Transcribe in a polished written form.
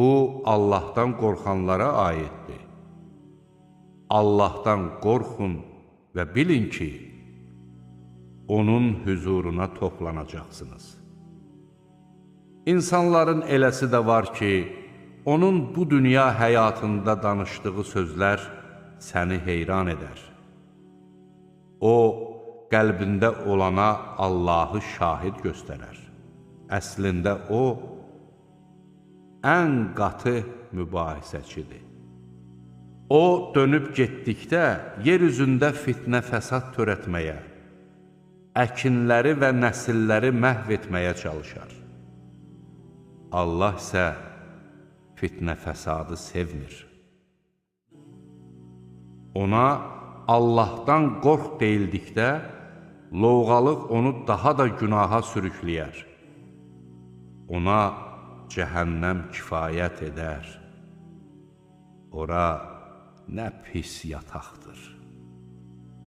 Bu, Allahdan qorxanlara aiddir. Allahdan qorxun və bilin ki, onun hüzuruna toplanacaqsınız. İnsanların eləsi də var ki, onun bu dünya həyatında danışdığı sözlər səni heyran edər. O, qəlbində olana Allahı şahid göstərər. Əslində o, ən qatı mübahisəçidir. O, dönüb getdikdə yer üzündə fitnə fəsad törətməyə, əkinləri və nəsilləri məhv etməyə çalışar. Allah isə fitnə fəsadı sevmir. Ona Allahdan qorx deyildikdə, lovğalıq onu daha da günaha sürükləyər. Ona cəhənnəm kifayət edər. Ora nə pis yataqdır.